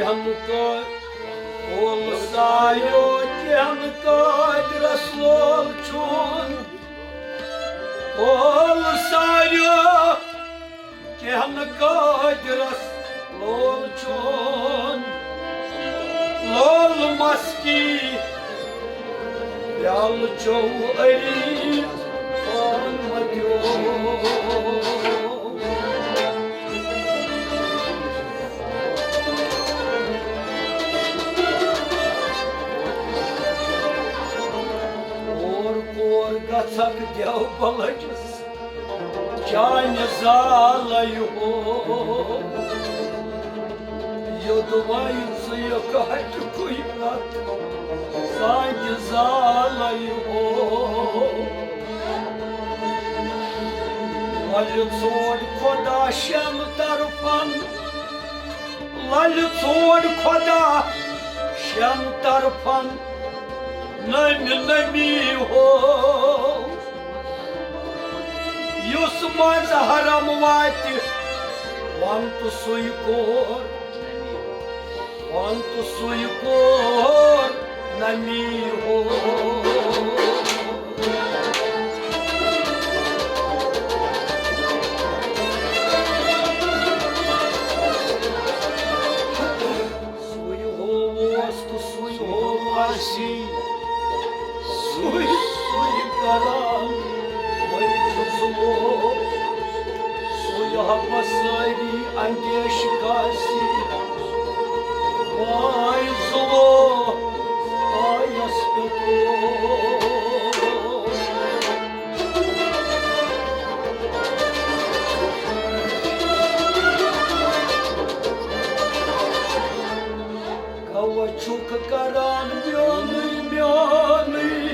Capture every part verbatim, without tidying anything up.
کینٛہہ نہٕ کٲ-، اول ساریو کینٛہہ نہٕ قٲدرس لول چھُن۔ اول ساریو کینٛہہ نہٕ قٲدرس لول چھُن۔ لول مسکی پیالہٕ چوٚو علی پان مدیو۔ اور کور گژھکھ دیو بلجس چانہِ زالے ہو۔ یوٚدوے ژٕ یہِ کتھ کُے پتھ سانہِ زالے ہو۔ وۄلہِ ژھوڑ خۄدا شٮ۪ن طرفن، للہِ ژھوڑ خۄدا شٮ۪ن طرفن نٔمۍ نٔمی ہو۔ یُس منٛز حرم واتہِ، وَن تہٕ سُے کور، وَن تہٕ سُے کور نٔمی ہو۔ سُے ہو اوس تہٕ سُے ہو آسی، سُے، سُے کران وۄنۍ چھُ ظُلم۔ سُے ہا بسٲری اندیش کاسی، واے ظُلم آیس پٮ۪ٹھ۔ گوٚو چھُکھ کران میونٕے، میونٕے،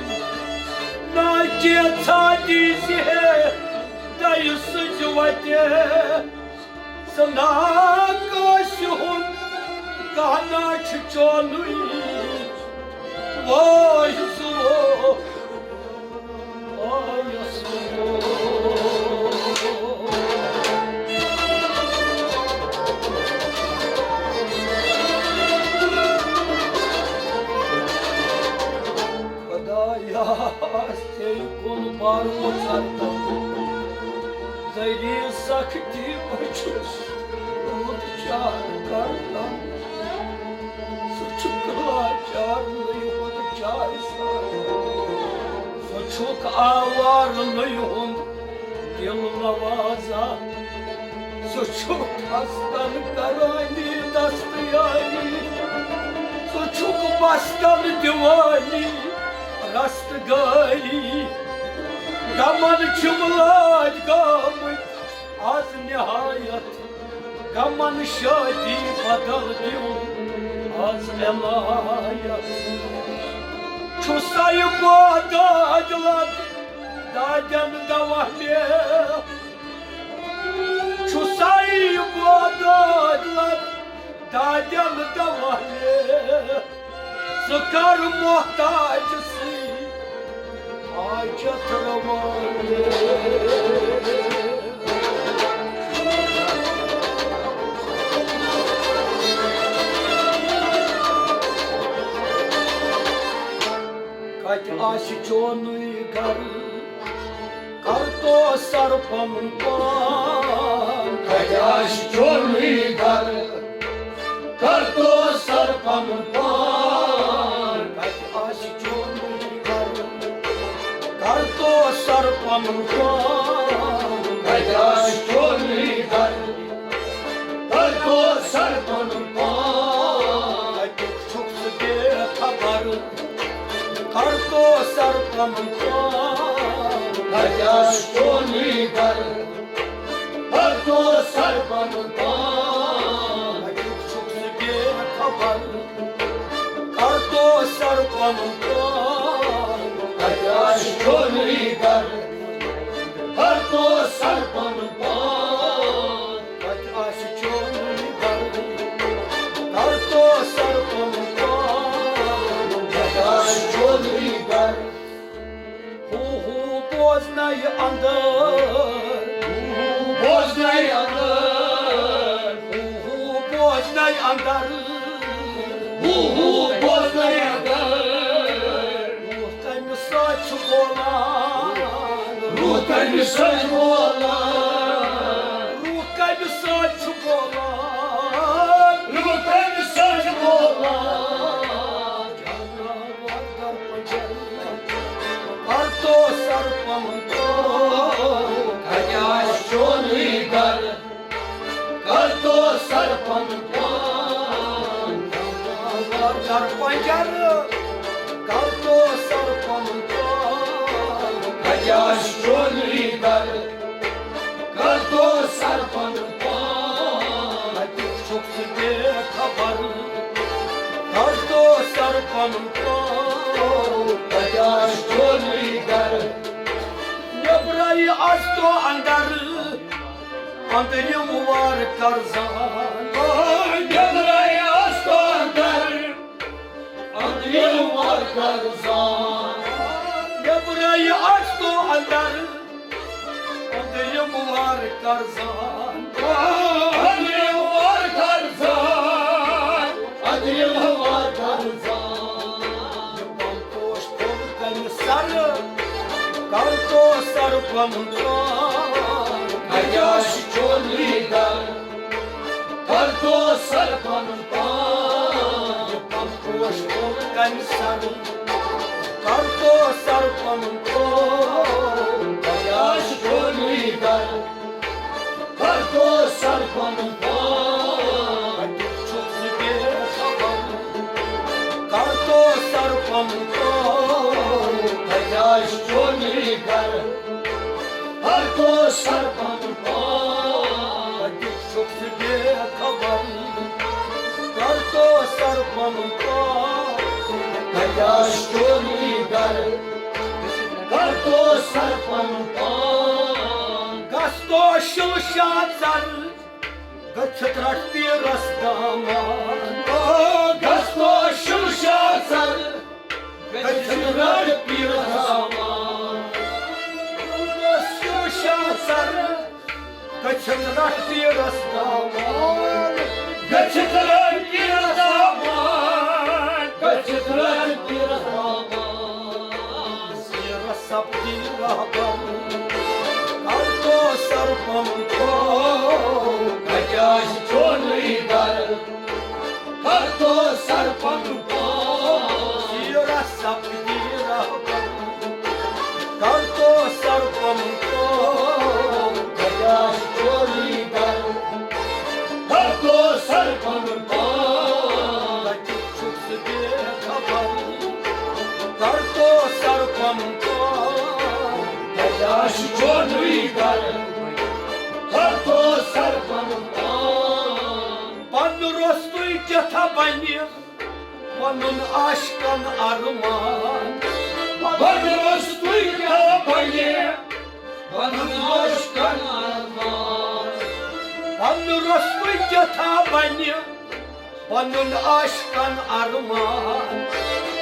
نا کینٛژھا دیٖزِ ہے دَیہِ سٕنٛزِ وَتہِ۔ ژٕ نا کٲنٛسہِ ہُنٛد کانٛہہ نا چھُ چونُے، وٲے ظُلم۔ خدایا، ژے کُن بروسہٕ تہٕ ذٔریعہٕ سختی بہٕ چھُس رُت چار کران۔ ژٕ چھُکھ لاچارنٕے ہُنٛد چارٕ سان۔ ژٕ چھُکھ آوارنٕے ہُنٛد دِل نوازان۔ ژٕ چھُکھ خستن کرانی دستیاری۔ ژٕ چھُکھ بستن دِوانی رستگاری۔ غمن چھِم لٲدۍ گٲمٕتۍ از نہایت۔ غمن شٲدی بدل دیُن از عنایت۔ چھُسے بہٕ دٲدۍ لد دادٮ۪ن دوا مےٚ۔ چھُسے بہٕ دٲدۍ لد دادٮ۪ن دوا مےٚ۔ ژٕ کر محتاج سٕے حاجت روا۔ کتہِ آسہِ چونُے گرٕ، کر تو سر پنُن پان۔ کتہِ آسہِ چونُے گرٕ، کر تو سر پنُن پان۔ کتہِ آسہِ چونُے گرٕ، کر تو سر پنُن پان۔ کتہِ آسہِ چونُے گرٕ، کر تو سر پنُن پان۔ کتیُک چھُکھ ژٕ بے خبر، کر تو سر پنُن پان۔ کتہِ آسہِ چونُے گرٕ، کر تو سر پنُن پان۔ کتیُک چھُکھ ژٕ بے خبر، کر تو سر پنُن پان۔ کتہِ آسہِ چونُے گرٕ، کر تو سر پنُن پان۔ کتہِ آسہِ چونُے گرٕ، کر تو سر پنُن پان۔ کتہِ آسہِ چونُے گرٕ۔ ہو ہو بوزنَے اندر، ہو ہو بوزنَے اندر، ہو ہو بوزنَے اندر۔ کمہِ سۭتۍ بولان؟ روح کمہِ سۭتۍ چھُ بولان؟ روح کمہِ سۭتۍ چھُ بولان؟ جانور در پنجر، کر تو سر پنُن پان۔ کتہِ آسہِ چونُے گرٕ؟ کر تو سر پنُن پان۔ جانور در پنجر، کر تو سر پنُن پان۔ کتہِ آسہِ چونُے گرٕ؟ کر تو سر پنُن پان۔ کتیُک چھُکھ ژٕ بے خبر؟ کر تو سر پنُن پان۔ کتہِ آسہِ چونُے گرٕ؟ نیبرے آسہِ تو اندر، أنٛدرِم وار کر زان۔ نیبرے آسہِ تو اندر، أنٛدرِم وار کر زان۔ نیبرے آسہِ تو اندر، أنٛدرِم وار کر زان۔ أنٛدرِم وار کر زان۔ أنٛدرِم وار کر زان۔ پوش پھوٚل کَنہِ سَرٕ، کَر تو سَر پَنُن پان۔ کَتہِ آسہِ چونُے گَرٕ، کَر تو سَر پَنُن پان۔ پوش پھوٚل کَنہِ سَرٕ، کَر تو سَر پَنُن پان۔ کَتہِ آسہِ چونُے گَرٕ، کَر تو سَر پَنُن پان۔ کَتہِ چھُکھ ژٕ بے خبر؟ کَر تو سَر پَنُن پان۔ کَتہِ آسہِ چونُے گَرٕ؟ کَر تو سَر پَنُن پان۔ کَتہِ چھُکھ ژٕ بے خبر؟ کَر تو سَر پَنُن پان۔ کَتہِ آسہِ چونُے گَرٕ؟ کَر تو سَر پَنُن پان۔ گژھ تو شِلہٕ شاہ ژَر، گٔژھِتھ رَٹھ پیٖرَس دامان۔ او، گژھ تو شِلہٕ شاہ ژَر، گٔژھِتھ رَٹھ پیٖرَس دامان۔ شِلہٕ شاہ ژَر، گٔژھِتھ رَٹھ پیٖرَس دامان۔ گٔژھِتھ رَٹھ پیٖرَس دامان۔ گٔژھِتھ رَٹھ پیٖرَس دامان۔ سیرس سپدی رہبر، کر تو سر پنُن پان۔ کَتہِ آسہِ چونُے گَرٕ، کر تو سر پنُن پان۔ سیرس سپدی رہبر، کر تو سر پنُن پان۔ کَتہِ آسہِ چونُے گَرٕ، کر تو سر پنُن پان۔ کَتہِ چھُکھ ژٕ بے خبر؟ کر تو سر پنُن پان۔ کَتہِ آسہِ چونُے گَرٕ، کر تو سر پنُن پان۔ پَنُن روستُے کیٛاہ تھا بَنہِ، پَنُن عاشقَن ارمان۔ پَنُن روستُے کیٛاہ بَنہِ، پَنُن عاشقَن ارمان۔ پَنُن روستُے کیٛاہ تھا بَنہِ، پَنُن عاشقَن ارمان۔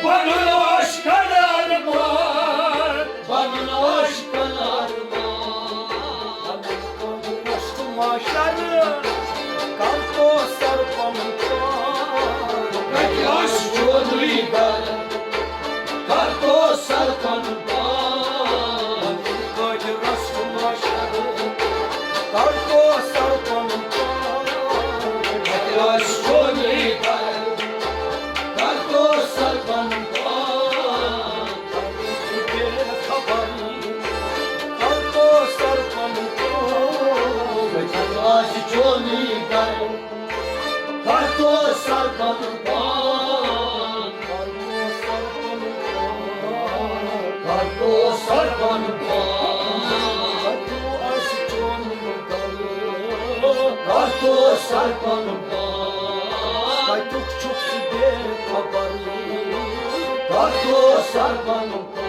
پَنُن عاشقَن ارمان۔ پَنُن عاشقَن ارمان۔ پَنُن عشق معاشر، کر تو سر پَنُن پان۔ کَتہِ آسہِ چونُے گَرٕ، کر تو سر پَنُن پان۔ کٲجہِ رَس معاشر، کر تو سر پَنُن پان۔ کَتہِ آسہِ چونُے گَرٕ، کر تو سر پَنُن پان۔ بے خبر، کر تو سر پَنُن پان۔ کَتہِ آسہِ چونُے گَرٕ، کر تو سر پَنُن پان۔ کر تو سر پَنُن پان۔ کَتہِ آسہِ چونُے گَرٕ، کر تو سر پَنُن پان۔ کَتیُک چھُکھ ژٕ بے خبر، کر تو سر پَنُن پان۔